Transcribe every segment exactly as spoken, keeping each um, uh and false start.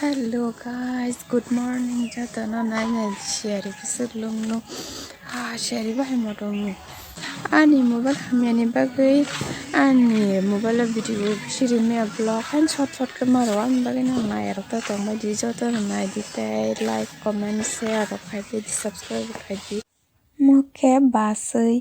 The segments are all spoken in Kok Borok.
Hello guys, good morning. Jotono nai nai siyari bwswk lwng nw. Ah, siyari bahai motom. Ani mobile hamyani bagwi ani mobile o video siri maya vlog han short short khe maro ani bagwi nang nai rok ta tong bai di jotono nai di tei like, comment, share rok khai di, subscribe rok khai di. Mo khe baswi,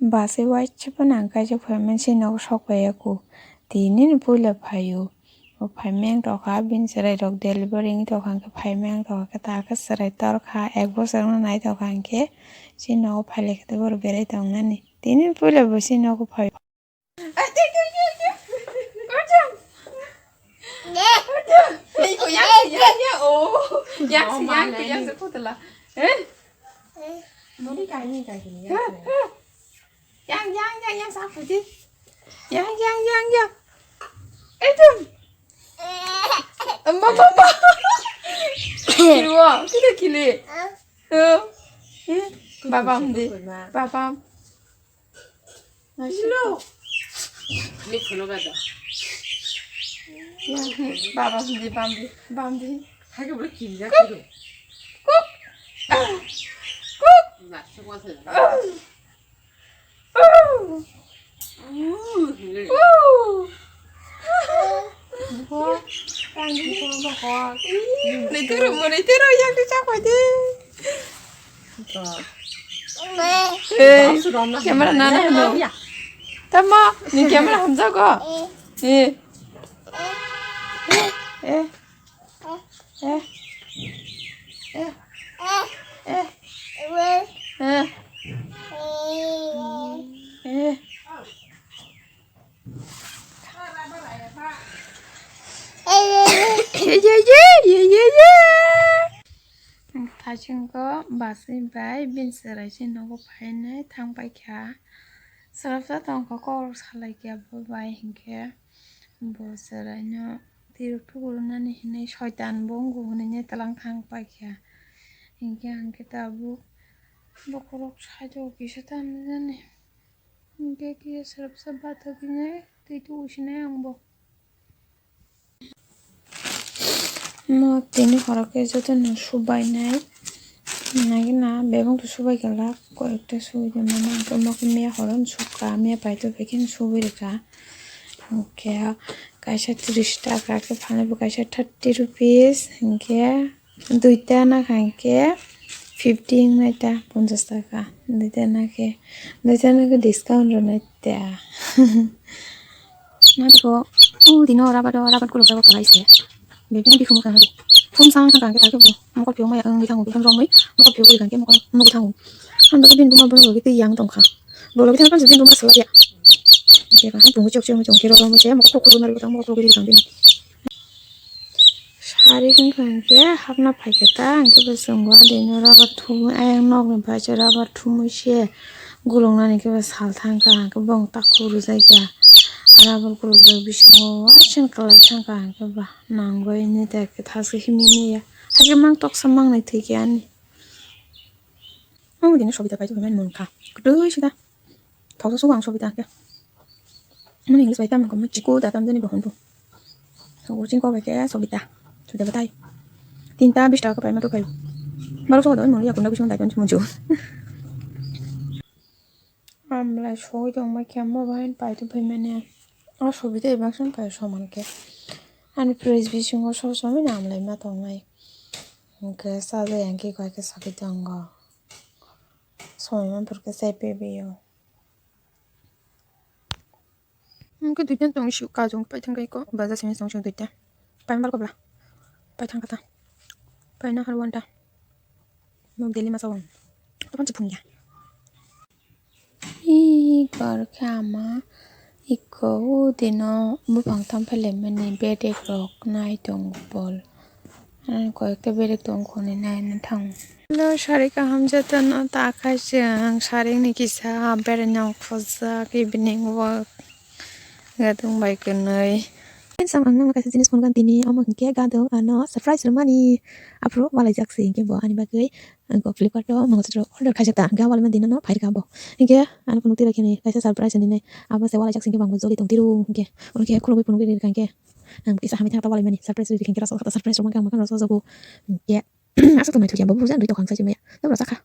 baswi waisa phano ang kaisa phaimani se nogo sok phaiya ku. Tini ni puila phaio. Bo phai meng tokha, bini chwrai rok delivery wngwi tokha, hwnkhe phai meng tokha khe ta khe chwrai torkha, ek bosor wngna nai tokha, hwnkhe se nogo phai lai khe borok berai tongnani. Tini ni puila bo se nogo phai. Ai, ai, ai, ai, ai. Kau jam. Kau jam. Hei, kau yang, yang, yang, oh. Yang, yang, yang, yang, yang, yang, yang. Yang, yang, yang, yang, yang. Itu. Mama, mama. Kiri wo, kita kiri. Eh, eh. Baba, mandi. Baba. Hello. Ni khono ga da. Ya, baba, bambi, bambi, bambi. Hai ko bro kiri ga kiri. Kuk. Ah. Kuk. Na so ko se. Ah. Ah. Uh, ni. Uh. Ni turu mo ni turu yang di chak di. Eh, camera nana hano. Tamo, ni camera hamjago. Eh. Eh. Eh. Eh. Eh. Eh. Eh. Thaichungo baswi bai bini chwrai se nogo phainai thang paikha. Swrapsa tongkha kok salai khe abo bai hinkhe bo chwraino tirok tukurunani hinwi soitan bo wngo hinwi tlang thang paikha. Hinkhe ang khe tabuk bokhorok side o kisa tangjani. Hinkhe kisa swrapsa bathakgwi twi tubusinai ang bo. Mo tini horo khe jotono subainai. Nagina bebak to subai kala, koyekta subai tongmani. Hwnkhe mo khe miya horo no sukha, miya paito phaikhe no subai rwkha. Hwnkhe kaisa tris taka khe phalnai bo kaisa thirty rupees, hwnkhe duita nakha hwnkhe fifty wngnai ta, ponchash taka. Duita nakhe, duita nakhe discount rwnai ta. Nai ko, o dino rabar, rabar kuluk jago kalai se. Bebini bikhumu kaham. Phone sang thang khe ta khe bo. Mokol phiyok maya wngwi thango, bikhumu romwi. Mokol phiyok uri khe mokol nugwi thango. Ang da bini buma buma logi tei yang tongkha. Bo logi thang khe bini buma sala ya. Khe ba phungu chok chok chok khe romwi se mokol khok khok nari tang mokol logi tang bini. Sari wngkha hwnkhe hapna phaikha ta, hwnkhe bo chwng o dino rabar thumwi ayang nokni bai se rabar thumwi se guluknani khe bo sal thangkha, hwnkhe bo tak khurujak ya. Rabar gulukjak bisingo waisa kwlai thangkha, hwnkhe ba nangbai nita khe thaske himwi manya. Hakhe mang toksa mangnai thwikhe ani. Omo dino sobita paito hwnwi mankha. Kwtwi sida. Thoksa sugo ang sobita khe. Mani English bai tamni komo chiko da tamjani bohon bo. Sogo chingko bai khe sobita. Sobita batai. Tinta bish taka paima to khai. Baro sogo doi moli yakunda bish mon daiton chimo jo. Amlai sogwi tongma khe mo bai paito phaimani. O sobita bai baksan pai soman khe. Ani fridge bisingo so somani amlai ma tongnai. Hwnkhe sajai ang khe koi khe sagwi tongo. Somoi manphuru khe chai pebio. Hwnkhe duita tong sio kajong paithang khe ko baja simi tong sio duita. Paimbar kobla. Paithang kata. Paina har wanta. Nok deli masa wng. Topan chipung ya. Ih, kor khe ama iko o dino buphang tam phailaimani bedek rok nai tongo bol. Ani koyekta bedek tong khoni nai no thango. Hello, sari kaham jotono ta khai chwng sari ni kisa beraina khojak evening walk gadung bai kwnwi. Friends, ang nangno kaisa jinis phone gan tini, omo hwnkhe gadung ano surprise rwmani. Aphuru walaijak se hwnkhe bo ani bagwi. Ang kok Flipkart o mangsa rok order khaijak ta, hwnkhe wal mani dino no phairwkha bo. Hwnkhe ano phunuk twi rwkhe ni kaisa surprise hinwi nai. Abo se walaijak se hwnkhe bangbo joli tong tiro hwnkhe. Hwnkhe khulugwi phunugwi rwkha hwnkhe. Ang kisa hamya thang ta walai mani surprise rwi khe rasa kata surprise rok ang makan rasa jago. Ya. Asa to nai thuya babu jan rito khang sai maya. Tabra sakha.